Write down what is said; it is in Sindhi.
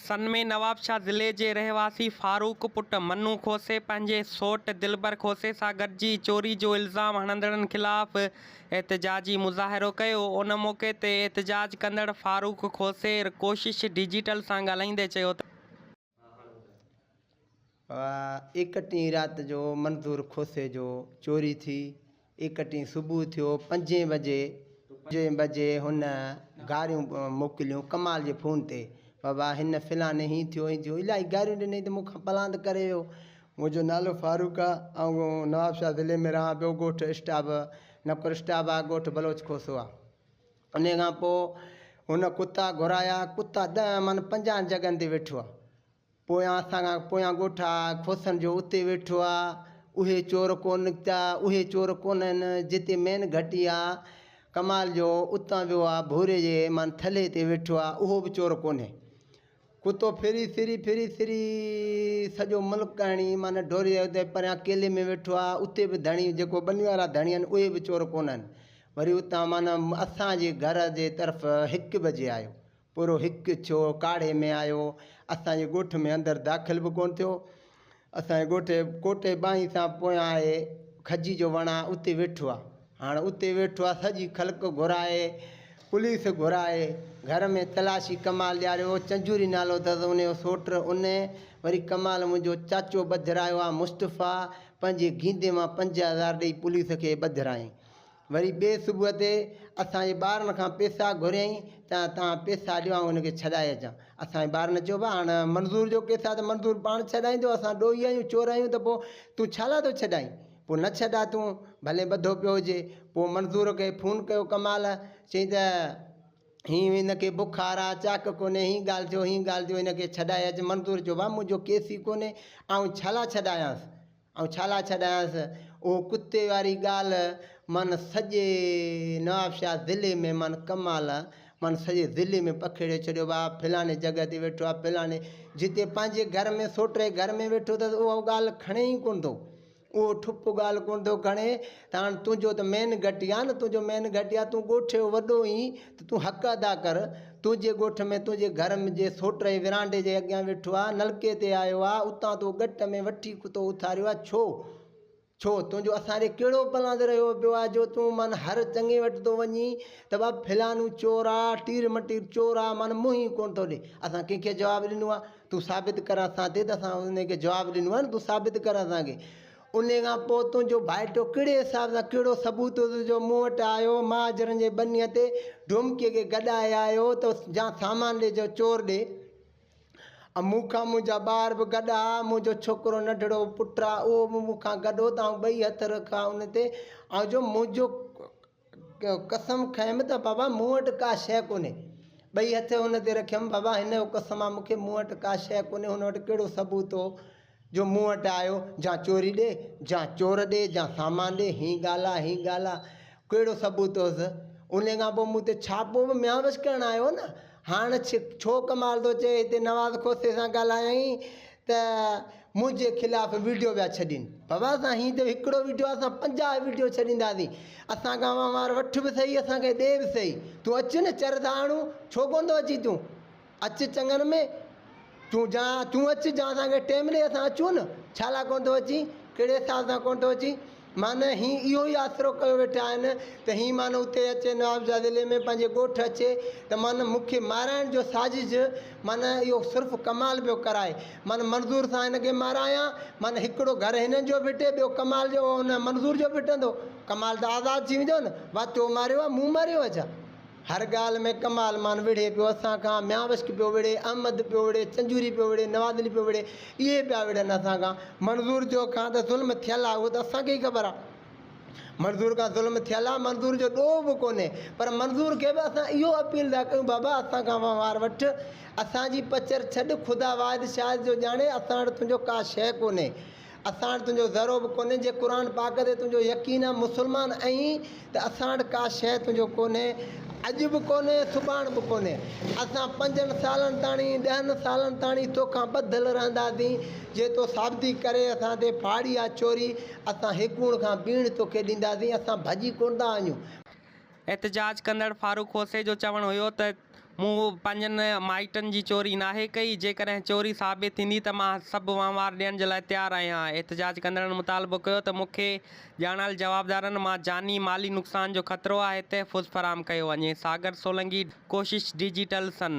سن ۾ نوابشاهه ضلعي جي رهواسي فاروق پٽ منو کوسي پنهنجي سوٽ دلبر کوسي سان گڏجي چوري جو الزام هڻندڙن خلاف احتجاجي مظاهرو ڪيو. ان موقعي تي احتجاج ڪندڙ فاروق کوسي ڪوشش ڊجيٽل سان ڳالهائيندي چيو ته. ايڪٽيهين رات جو منظور کوسي جو چوري ٿي. ايڪٽيهين صبح ٿيو پنجين بجي پنجين بجي هن گاريون موڪليون ڪمال جي فون تي بابا هن فلاني هين ٿيو هين ٿيو الاهي گاريون ڏنائين ته مون کان پلاند ڪري ويو. منهنجو نالو فاروق آ آئون نوابشاهه ضلعي ۾ رهان پيو ڳوٺ اسٽاب نڪور اسٽاب آ ڳوٺ بلوچ کوسو آ انهي کان پوء هن ڪتا گهرايا ڪتا ڏهه من پنجاهن جڳهن تي ويٺو آ. پويان اسان کان پويان ڳوٺ آ کوسن جو اتي ويٺو آ اهي چور ڪونه نڪتا اهي چور ڪونهن جتي مين گهٽي آ ڪمال جو اتان ويو آ ڀوري جي مان ٿلهي تي ويٺو آ اهو به چور ڪونهي ڪتو ڦري ڦري ڦري ڦري سڄو ملڪ ڪهڻي مان ڍوري جي اتي پريان ڪيلي ۾ ويٺو آ اتي به ڌڻي جيڪو ٻني وارا ڌڻي آهن اهي به چور ڪونهن وري اتان معنيٰ اسان جي گهر جي طرف هڪ بجي آيو پورو هڪ ڇو ڪاڙهي ۾ آيو. اسان جي ڳوٺ ۾ اندر داخل به ڪونه ٿيو. اسان جي ڳوٺ جي ڪوٽي ٻانهين سان پويان آهي کجي جو وڻ آ اتي ويٺو آ. هاڻ اتي ويٺو آ سڄي خلق گهرائي پوليس گهرائي گهر ۾ تلاشي ڪمال ڏياريو چنجوري نالو اٿس ان جو سوٽ ان وري ڪمال منهنجو چاچو ٻڌرايو آ مصطفيٰ پنهنجي گيندي مان 5000 ڏئي پوليس کي ٻڌرايائين. وري ٻئي صبح تي اسان جي ٻارن کان پئسا گهريائين ته توهان پئسا ڏيو آئون هن کي ڇڏائي اچان. اسان جي ٻارن چيو ڀاء هاڻ منظور جو ڪيس آهي ته منظور پاڻ ڇڏائيندو اسان ڏوهي آهيون چور آهيون ته پوء تون ڇا لاء ٿو ڇڏائين پوء نه ڇڏاء تون ڀلي ٻڌو پيو هجي. پوء منظور کي فون ڪيو ڪمال چيائين ته هي هن کي بخار آ چاڪ ڪونهي هي ڳالهه ٿيو هي ڳالهه ٿيو هن کي ڇڏائي اچ. منظور چيو ڀاء منهنجو ڪيس ئي ڪونهي آئون ڇا لاء ڇڏايانس. آئون ڇا لاء ڇڏايانس؟ اهو ڪتي واري ڳالهه من سڄي نوابشاهه ضلعي ۾ من ڪمال من سڄي ضلعي ۾ پکيڙي ڇڏيو ڀاء فلاڻي جڳهه تي ويٺو آهي فلاڻي جتي پنهنجي گهر ۾ سوٽ جي گهر ۾ ويٺو اٿس اها ڳالهه کڻي ئي ڪونه ٿو اهو ٺپ ڳالهه ڪونه ٿو کڻي ته هاڻ تنهنجو ته مين گهٽي آهي نه تنهنجو مين گهٽي آهي تون ڳوٺ جو وڏو آهين ته تون حق ادا ڪر تنهنجي ڳوٺ ۾ تنهنجي گهر جي سوٽ جي ورانڊي جي اڳيان ويٺو آ، نلڪي تي آيو آ، اتان تو ڳٽ ۾ وٺي ڪتو اٿاريو آ، ڇو؟ ڇو؟ تنهنجو اسان ڏي ڪهڙو پلاند رهيو پيو آ جو تون من هر چڱي وٽ ٿو وڃين ته با فلانو چور آ، ٽير مٽير چور آ، من منهن ئي ڪونه ٿو ڏي. اسان ڪنهن کي جواب ڏنو آ؟ تون ثابت ڪر اسان تي ته اسان ان کي جواب ڏنو آ نه، تون ثابت ڪر اسان کي. انهيء کان پوء تنهنجو ڀائٽو ڪهڙي حساب سان ڪهڙو ثبوت هوس جو مون وٽ آيو، مهاجرن جي ٻنيء تي ڊومڪيء کي گڏائي آيو ته جا سامان ڏي جو چور ڏي. ۽ مون کان منهنجا ٻار به گڏ ها، منهنجو ڇوڪرو ننڍڙو پٽ آ، اهو به مون کان گڏ هو ته آئون ٻئي هٿ رکان ان تي ۽ جو منهنجو قسم کنيم ته بابا مون وٽ ڪا شيء ڪونهي. ٻئي هٿ هن تي رکيم، بابا هن جو قسم آ مون کي مون وٽ ڪا شيء ڪونهي، هن وٽ ڪهڙو ثبوت هو جو مون وٽ آيو، جا چوري ڏي، جا چور ڏي، جا سامان ڏي، هين ڳالهه آ، هين ڳالهه آ، ڪهڙو ثبوت هوس؟ انهي کان پوء مون تي ڇاپو به ميان بخش ڪرڻ آيو نه. هاڻ ڇو ڪمال ٿو چئي هتي نواز کوسي سان ڳالهايائين ته منهنجي خلاف ويڊيو پيا ڇڏين. بابا اسان هي ته هڪڙو ويڊيو اسان 50 ويڊيو ڇڏينداسين. اسان کان وهنوار وٺ به سهي اسان کي ڏي به سهي. تون اچ نه چر ٿا آڻون ڇو ڪونه ٿو اچين تون. اچ چڱن ۾ تون جا تون اچ جا اسان کي ٽيم ڏي اسان اچون نه. ڇا لاء ڪونه ٿو اچين ڪهڙي حساب سان ڪونه ٿو اچين. معنيٰ هي اهو ئي آسرو ڪيو ويٺا آهن ته هي معنيٰ اتي اچي نوابشاهه ضلعي ۾ پنهنجي ڳوٺ اچي ته معنيٰ مون کي مارائڻ جو سازش معنيٰ اهو صرف ڪمال پيو ڪرائي معنيٰ منظور سان هن کي مارايان معنيٰ هڪڙو گهر هنن جو ڦٽي ٻيو ڪمال جو ان منظور جو ڦٽندو ڪمال ته آزاد ٿي ويندو نه وا تو ماريو آهي مون ماريو آهي ڇا؟ هر ڳالهه ۾ ڪمال مان وڙهي پيو اسان کان، ميان بشڪ پيو وڙهي، احمد پيو وڙهي، چنجوري پيو وڙهي، نواز علي پيو وڙهي، اهي پيا وڙهن اسان کان. منظور جو کان ته ظلم ٿيل آهي اهو ته اسان کي ئي خبر آهي. منظور کان ظلم ٿيل آهي، منظور جو ڏوهه به ڪونهي پر منظور کي به اسان اهو اپيل ٿا ڪيون بابا اسان کان وهنوار وٺ، اسان جي پچر ڇڏ، خدا واحد شاهد جو ڄاڻي اسان وٽ تنهنجو ڪا شيء ڪونهي. اسان وٽ تنهنجو ذرو به ڪونهي، جي قرآن پاڪ تي تنهنجو يقين آ، مسلمان آهين ته اسان وٽ ڪا شيء تنهنجو ڪونهي، اڄ به ڪونهي، سڀاڻ به ڪونهي. اسان پنجن سالن تاڻي، ڏهن سالن تاڻي توکان ٻڌل رهنداسين، جي تو ثابتي ڪري اسان تي ڦاڙي آ چوري، اسان هيڪوڻ کان ٻيڻ توکي ڏينداسين، اسان ڀڄي ڪونه ٿا وڃون. احتجاج ڪندڙ فاروق کوسي جو چوڻ هيو ته مون پنهنجن مائٽن جي چوري ناهي ڪئي، جيڪڏهن چوري ثابت ٿيندي ته مان سڀ وهنوار ڏيڻ جي لاء تيار آهيان. احتجاج ڪندڙن مطالبو ڪيو ته مون کي ڄاڻايل جوابدارن مان جاني مالي نقصان جو خطرو آهي، تحفظ فراهم ڪيو وڃي. ساگر سولنگي، ڪوشش ڊجيٽل سن.